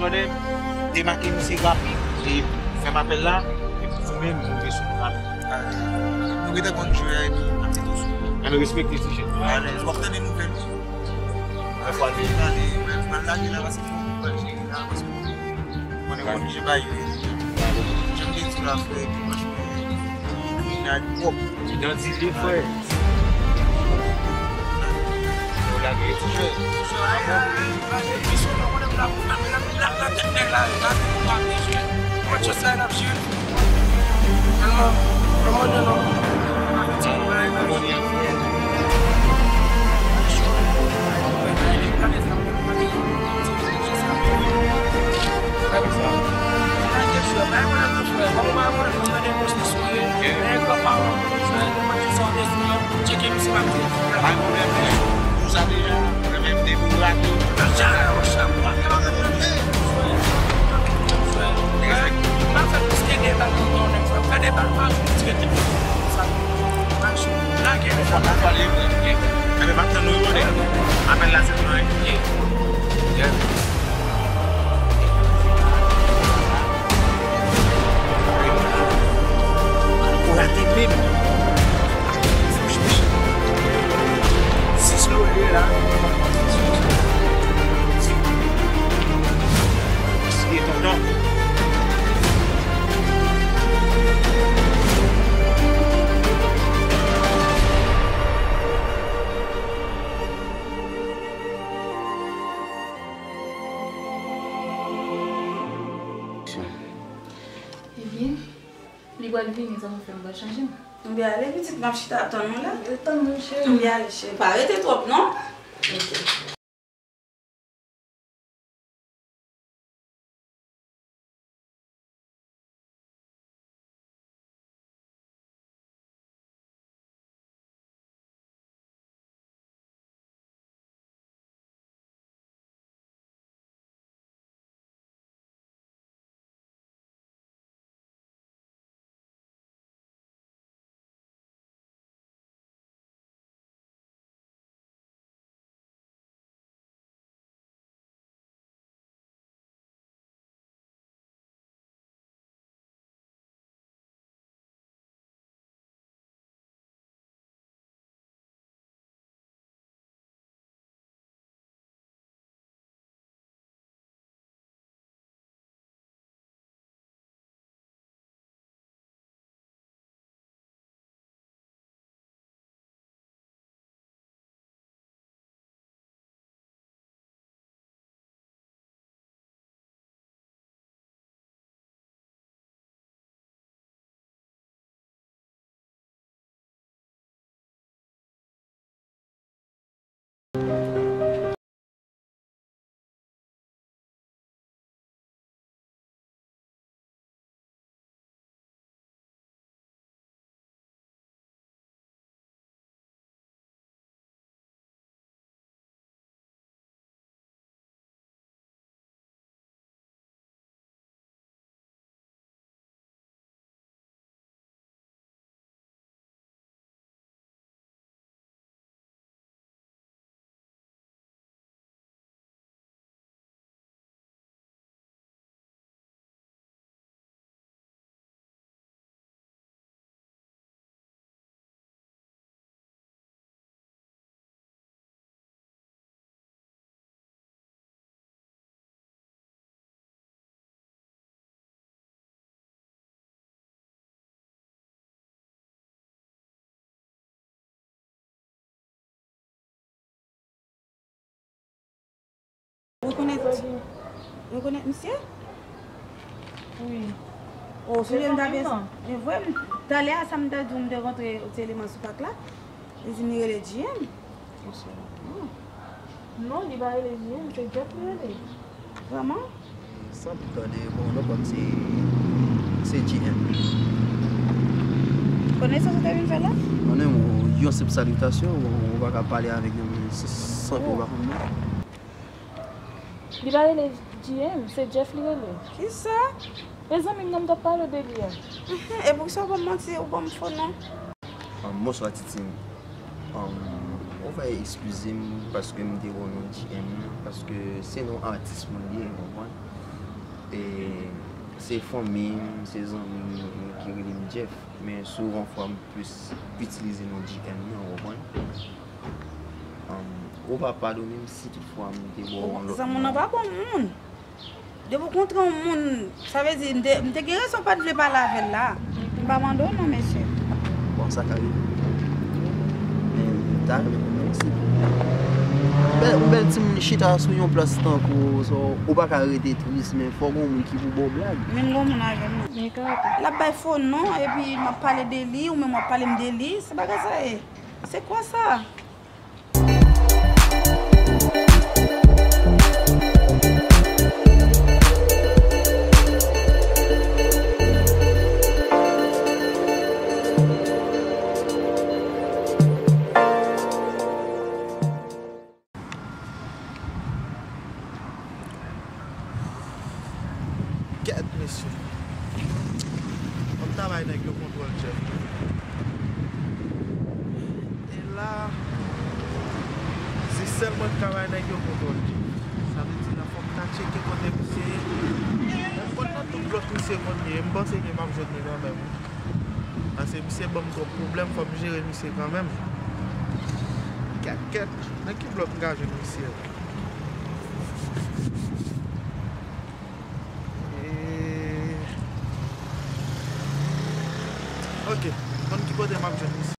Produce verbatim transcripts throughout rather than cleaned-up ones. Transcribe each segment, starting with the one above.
tande, demake misye rapid, e fè m apèl la, epi ou menm, ou rive sou nou rapid. Nou gentan konn jwe a, epi n ap gentan sou. Ann respekte ti jèn. Alèz, w ap tande nouvèl tou. Mwen pral pale, mwen pral lage la, paske fò mwen pral jere la, paske konnen moun ki bay yo ye. Jan m te di w la, frè, ki manch mwen, li grenad pwòp. Li nan di li, frè. Yo lage ti jèn. Apèl la se pou nou envite. Ou rate menm. Sis lole la. Siye tonton. Ebyen, li pral vini, sa va fè m pral chanje m. Anben ale pitit, m ap chita ap tann ou la. Tann mwen cheri. Anben ale cheri, pa rete twòp non. Ok. Rekonèt misye? Wi. Oh, se li m ta bezwen. E vre, m, talè a sa m ta di w, m te rantre Otye Eleman sou pak la. Li di m li rele G M. Non, li pa rele G M, se Jeff li rele. Vrèman? Sa m tande, bon, non, kòm se, se G M. Konnen sa w te vin fè la? Konnen, yon senp salitasyon, ou, ou pa ka pale avèk yon moun san, san ke w pa konn non. Li pa rele G M, se Jeff li rele. Kisa? E zanmi m nan m t ap pale w de li a. E poukisa w ban m manti, ou ban m fo non? Um, bonswa, Titine. Um, ou va eskize m paske m te wè non G M nan, paske se non atis mwen li ye, ou konprann? E se fanmi m, se zanmi m ki rele m Jeff, men souvan fwa m plis itilize non G M nan, ou konprann? Um, ou va padone m si toutfwa m te wè w yon lòt moun. Zanmi w nan pa bon moun. Depi w kontre yon moun, sa vle di, m te, m te gen rezon pa t vle pale avè l la. M pa mande w non, mesye. Bon, sa ka rive. Men, m ta renmen konn yon ti. Bèl, yon bèl timoun chita sou yon plas tankou, so, ou pa ka rete tris, men fò gen yon moun ki pou ba w blag. Menm gen yon moun avè m non. L ap bay fo non, epi m ap pale de li, ou menm w ap pale m de li. Se bagay sa ye. Se kwa sa? Kèt, mesye. Fò m ta bay nèg yo kontwòl Jeff tou. E la, se sèl mwen k ka bay nèg yo kontwòl Jeff. Sa vle di la, fò m ta tcheke kote misye ye. Menm konn nan tout blòk misye konn ye, m panse ke m ap jwenn li kanmenm, wi. Paske misye ban m twòp pwoblèm, fò m jere misye kanmenm. Kèt, kèt, nan ki blòk m ka jwenn misye? E, ok, konn ki kote m ap jwenn misye.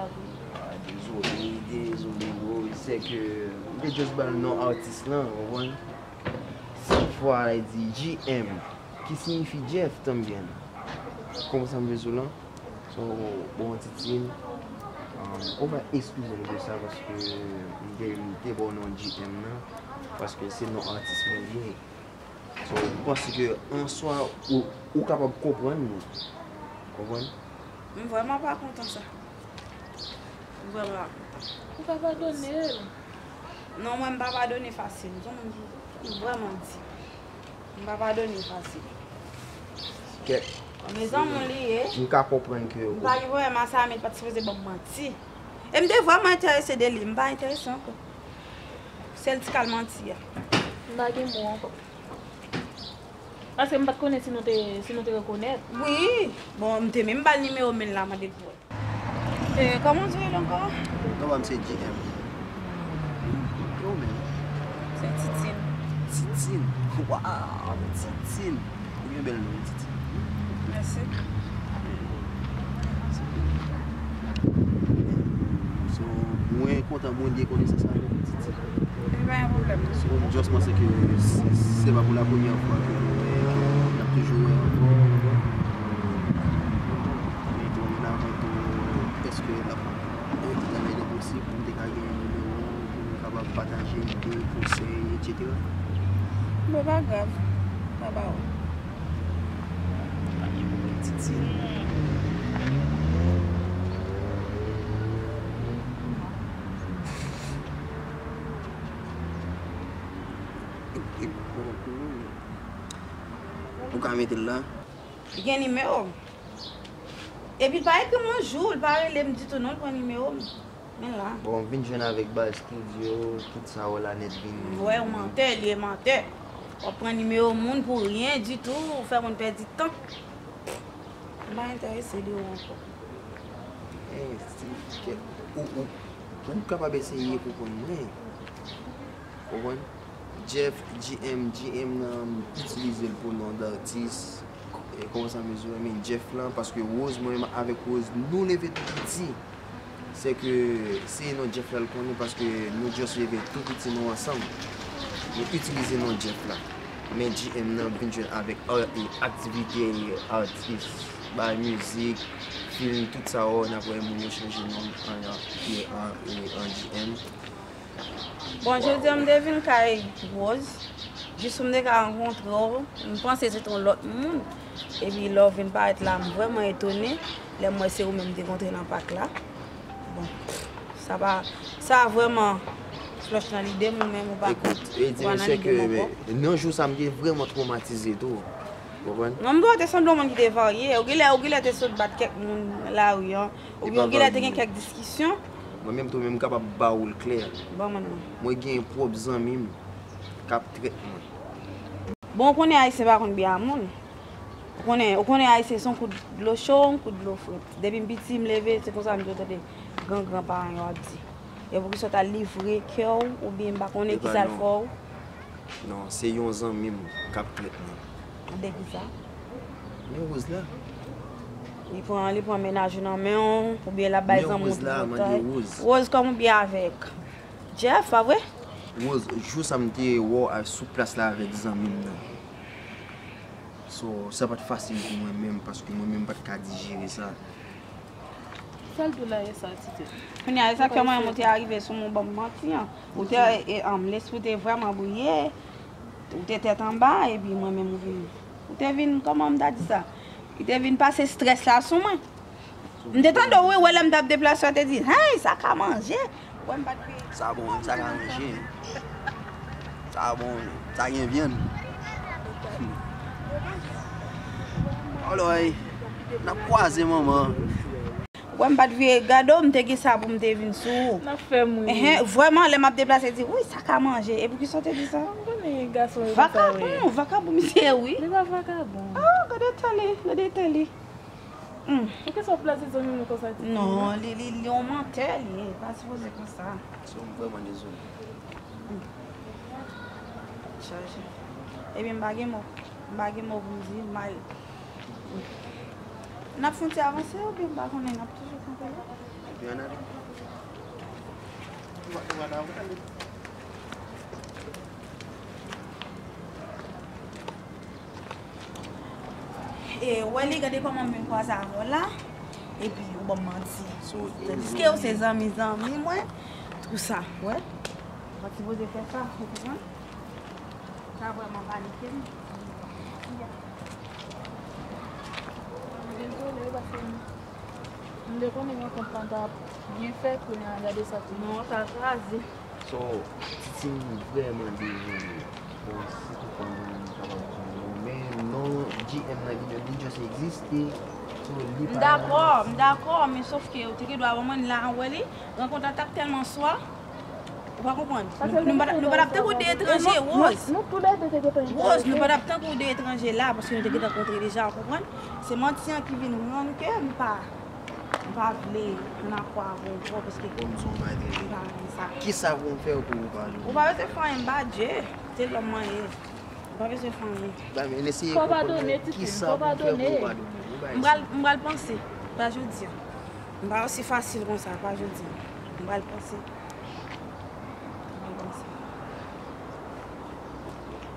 Ah, dezole, dezole, bro. Se ke m te just ba l non atis lan, ou konprann? Senk fwa, li di G M, ki siyifi Jeff, tanbyen. Konprann sa m vle di w lan? So, bon, Titine, um, ou va eskize m de sa, paske m te, m te ba w non G M nan, paske se non atis mwen li ye. So, m panse ke an swa, ou, ou kapab konprann li. Konprann? M vrèman pa kontan sa. M vrèman pa kontan. Ou pa padone l? Non, mwen, m pa padone fasil. M vrèman di. M pa padone fasil. Kèt. Mezanmi li ye. M ka konprann ke m pa gen pwoblèm a sa, men li pa t sipoze ban m manti. E m te vrèman enterese de li, m pa enterese ankò. Sèl ti kal manti a. M pa gen mo ankò. Paske m pa t konnen si nou te, si nou te rekonèt. Wi. Bon, m te menm ba l nimewo men l la, mande l pou wè. E, kòman w di w rele ankò? Non, pa m se G M. Yo menm. Se Titine. Titine. Waw, Titine. Ou gen bèl non, Titine. Mèsi. So, mwen kontan mwen gen konesans avèk ou, Titine. E pa gen pwoblèm non. So, m just panse ke se, se pa pou la premyè fwa ke nou wè, ke n ap toujou wè ankò, ou konprann? Men dorenavan tou, èske l ap, e, nan lè posib, pou m te ka gen nimewo w, pou nou kapab Pataje ide, konsèy, etsetera. Bon, pa grav. Pa ba ou. Titi. Ou ka mete l la. Li gen nimewo m. Epi l pa ekri m yon jou, li pa rele m ditou non, li pran nimewo m. Men la. Bon, m vin jwenn avèk Bal Studio, tout sa w la nèt vin. Wè, yon mantè, li ye mantè. W ap pran nimewo moun pou ryen ditou, ou fè moun pèdi tan. M pa enterese de ou ankò. Eh, Steve, kè, ou, ou, ou kapab eseye konprann mwen. Konprann? Jeff, G M, G M nan, m itilize l pou non datis. E kòman sa mezire, men Jeff lan, paske Rose, mwen menm avèk Rose, nou leve tou piti. Se ke se non Jeff la l konnen, paske nou just leve tou piti, nou ansanm. Nou itilize non Jeff la. Men G M nan vin jwenn avèk ar-, e, aktivite, e, atis, bay mizik, fim, tout sa, w, n ap wè moun yo chanje non an, an, e, an G M. Bon, jodi a m te vin kay Rose, jis pou m te ka rankontre w, m panse se t yon lòt moun. Epi lè w vin parèt la, m vrèman etone lè m wè se ou menm m te kontre nan pak la. Bon, sa pa, sa vrèman flush nan lide m, ou menm ou pa, ekout, e di ou pa nan mesye lide m ke ankò. Nan jou sa m te vrèman twomatize tou. Konprann? Non, m dwe te sanble yon moun ki te varye. Ou genlè, ou genlè te sot bat kèk moun nan lari an. Oubyen ou genlè te gen kèk diskisyon. Mwen menm tou, men m kapab ba ou l klè. Ban mwen non. Mwen gen pwòp zanmi m k ap trèt mwen. Bon, ou konnen Ayisyen pa konn byen a moun. Ou konnen, ou konnen Ayisyen se yon kout dlo cho, yon kout dlo frèt. Depi m piti, m leve, se konsa m toujou tande gran gran paran yo ap di. E poukisa w ta livre kè w, oubyen m pa konnen kisa l fè w? Non, se yon zanmi m k ap trèt mwen. Tande kisa? Men Rose la. Li pran, li pran mennaj ou nan men w, oubyen l ap bay zanmi w tou bòtay. Rose, kòman w byen avèk Jeff, pa vre? Rose, jou sa m te wè w sou plas la avèk zanmi m nan. So, sa pa t fasil pou mwen menm, paske mwen menm m pa t ka dijere sa. Sa l di w la yè sa, Titi? Kounye a, e sa k fè mwen, ou te arive sou mwen, w ban m manti an. Ou te, e, e, um, lespri w te vrèman briye. Ou te tèt anba, epi mwen menm ou vin. Ou te vin, kòman m ta di sa? Ou te vin pase strès la sou mwen. M te tande w, wi, wè lè m t ap deplase, w te di, hey, sa ka manje. Wè m pa t veye. Sa bon, sa ka manje. Sa bon, sa gen vyann. Alòy, n ap kwaze manman. Wè m pa t veye gade w, m te gen sa pou m te vin sou ou. N ap fè m ri. Enhen, vrèman, lè m ap deplase, di, wi, sa ka manje. E poukisa w te di sa? M konnen gason yo konsa yo ye. Vakabon, vakabon misye ye, wi. Li pa vakabon. Ah, gade tan li, gade tan li. Hmm. Poukisa w plase zanmi m nan konsa, Titi? Non, li, li, li yon mantè, li ye. Pa sipoze konsa. So, m vrèman dezole. Hmm. Chaje. Ebyen, m pa gen mo. M pa gen mo pou m di, m al. N ap fè yon ti avanse oubyen m pa konnen, n ap toujou kanpe la? Ebyen, ann ale. E, wè li, gade kòman m vin kwaze avè w la. Epi, ou ban m manti. Tandiske ou se zanmi, zanmi mwen. Tou sa, wè. Ou pa t sipoze fè sa, ou konprann? Sa vrèman panike m. Dezole, paske m, m te konnen rankont lan t ap byen fèt, kounye a gade sa tou. Non, sa kraze. So, Titi, m vrèman dezole. Bon, si toutfwa m kapab di w non, men non G M nan li menm, li just egziste. So, li pa... M dakò, m dakò, men sòf ke ou te gen dwa ban mwen la, wè li, rankont la t ap tèlman swa. Ou pa konprann? Nou, nou pa t ap, nou pa t ap tankou de etranje, Rose. Rose, nou pa t ap tankou de etranje la, paske nou te gentan kontre deja, ou konprann? Se manti an ki vin rann ke m pa, m pa vle ann afwa avè w ankò, paske m pa renmen sa. Kisa pou m fè pou ou padone m? Ou pa bezwen fè anyen, m pa Dye. Se lòm mwen ye. Ou pa bezwen fè anyen. Fò w padone, Titi, fò w padone. M pral, m pral panse. Pa jodi a. M pa osi fasil konsa, pa jodi a. M pral panse.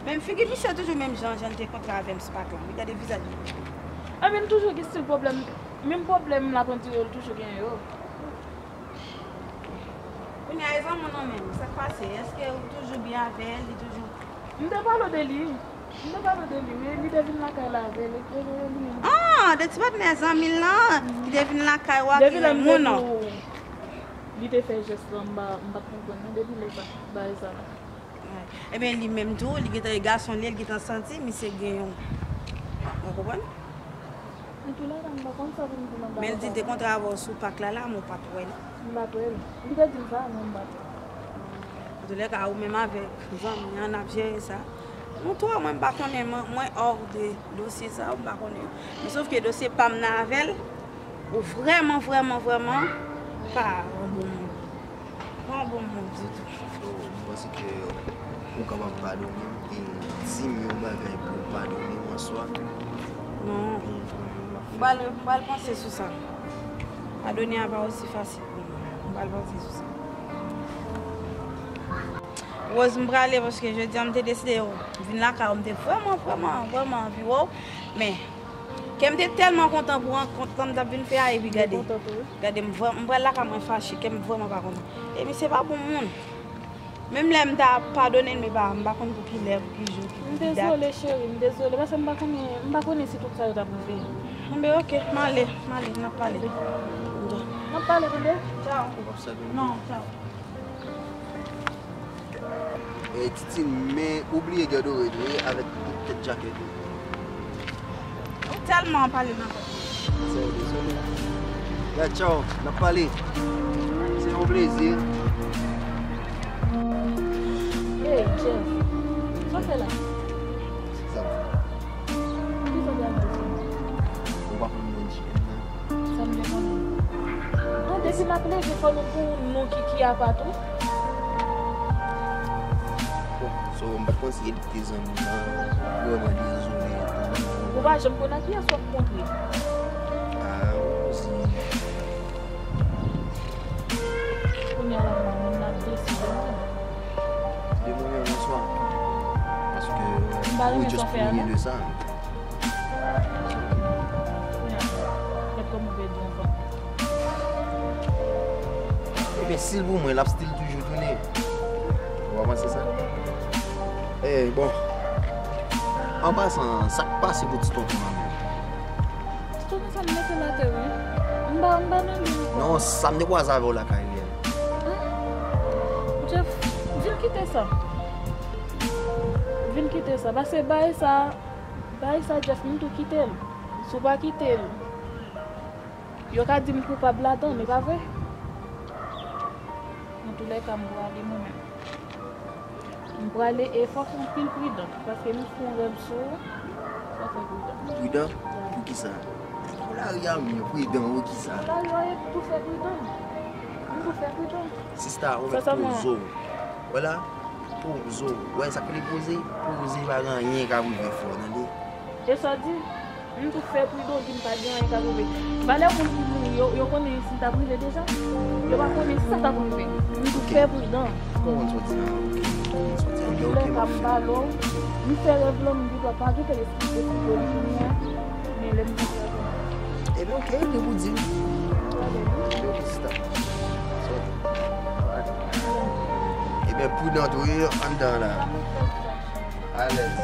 Menm figi misye toujou menm jan, jan l te kontre avè m sou pak lan. Wi, gade vizaj li. Ebyen, l toujou gen stil pwoblèm, menm pwoblèm m la pandire yo, l toujou gen yo. Kounye a, e zanmi w nan menm, sa Pase, èske ou toujou byen avè l, li toujou... M te pale w de li. M te pale w de li, wi. Li te vin lakay la avè l. E, e, e, li menm. Ah, de ti patnè zanmi l lan, ki te vin lakay ou a, ki renmen w non. Li te fè jès lan, m pa, m pa t konprann non, depi lè sa, bagay sa la. Ebyen, li menm tou, li gentan, e gason li, li gentan santi, misye gen yon, ou konprann? Antoulèka, m pa konn sa pou m di nan bagay sa. Men l di l te kontre avè w sou pak la, la, men w pa t wè l. M pa t wè l. Li te di m sa, men m pa t wè l. Antoulèka, ou menm avèk zanmi an, n ap jere sa. Nou twa, mwen, m pa konnen, mwen, mwen hors de dosye sa yo, m pa konnen. Men sòf ke dosye pa m nan avè l, ou vrèman, vrèman, vrèman pa yon bon moun. Pa yon bon moun ditou. So, m panse ke ou kapab padone m e di m yon bagay pou w padone m an swa. Non. M pral, m pral panse sou sa. Padone a pa osi fasil pou mwen. M pral panse sou sa. Rose, m prale paske jodi a m te deside vin lakay ou, m te vrèman, vrèman, vrèman anvi wè w. Men, kè m te tèlman kontan pou rankont lan m t ap vin fè a, epi gade. Gade, m vrè-, m pral lakay mwen fache, kè m vrèman pa kontan. E misye pa bon moun. Menm lè m ta padone l, men pa, m pa konn pou ki lè, pou ki jou, pou ki dat. M dezole, cheri, m dezole, paske m pa konnen, m pa konnen si tout sa yo t ap rive. Enben, oke, m ale, m ale, n ap pale. N ap pale, tande? Tchao. Non, tchao. E, Titine, men ou bliye gèdore tou, wi, avèk tout tèt djakèt ou. Ou tèlman pale nan kò. Sè, dezole. Ya, tchao, n ap pale. Se yon plezi. Hey, Jeff, sa w fè la? Sa m fè? Ki sa w fè la? Ou pa konn mwen di. Sa m te konnen. An, depi n ap leve, fò nou pou yon non ki, ki apa tou. Bon, so, m pa t konn si e li ki te zanmi m nan, vrèman dezole. Ou pa janm konn ak kiyès w ap kontre. Ah, Rosie. Kounye a la, moun nan deside, wi. De mwen menm, bonswa. Paske m pa renmen sa w fè a, non. Gad kòman w pèdi yon fanm. Ebyen, si l pou mwen, l ap still toujou tounen. Ou pa panse sa? Eh, bon. An pasan, sa k pase pou ti tonton an menm? Ti tonton sa m mete l atè, wi. M pa, m pa nan li ankò. Non, sa m te kwaze avè w lakay li a. Jeff, vin kite sa. Vin kite sa. Paske bagay sa, bagay sa, Jeff, m tou kite l. Si w pa kite l, yo ka di m koupab ladan l, e pa vre? Antoulèka, m prale mwen menm. M prale e fòk ou anpil pridan, paske m fè yon rèv sou ou, fòk ou pridan. Pridan? Poukisa? Pou lari a menm, pridan poukisa? Pou lari a, e tou fè pridan. M tou fè pridan. Sista, ou mèt poze w. Wè la, poze w. Wè sa k rele poze? Poze pa gen anyen k ap rive fè w, tande? E sa w di? M tou fè pridan, di m pa gen anyen k ap rive. Valè moun ki mouri yo, yo konnen si l t ap rive deja? Yo pa konnen si sa t ap rive. M tou fè pridan. Kòman sa w di la? Antoulèka, m pale w, m fè rèv lan, m di w pa gen pèl esplike sou do li kounye a, men lè m di w. Ebyen, oke, li pou di m. Ebyen, oke, sista. So, alright. Ebyen, pridan tou, wi, anndan la. Alèz.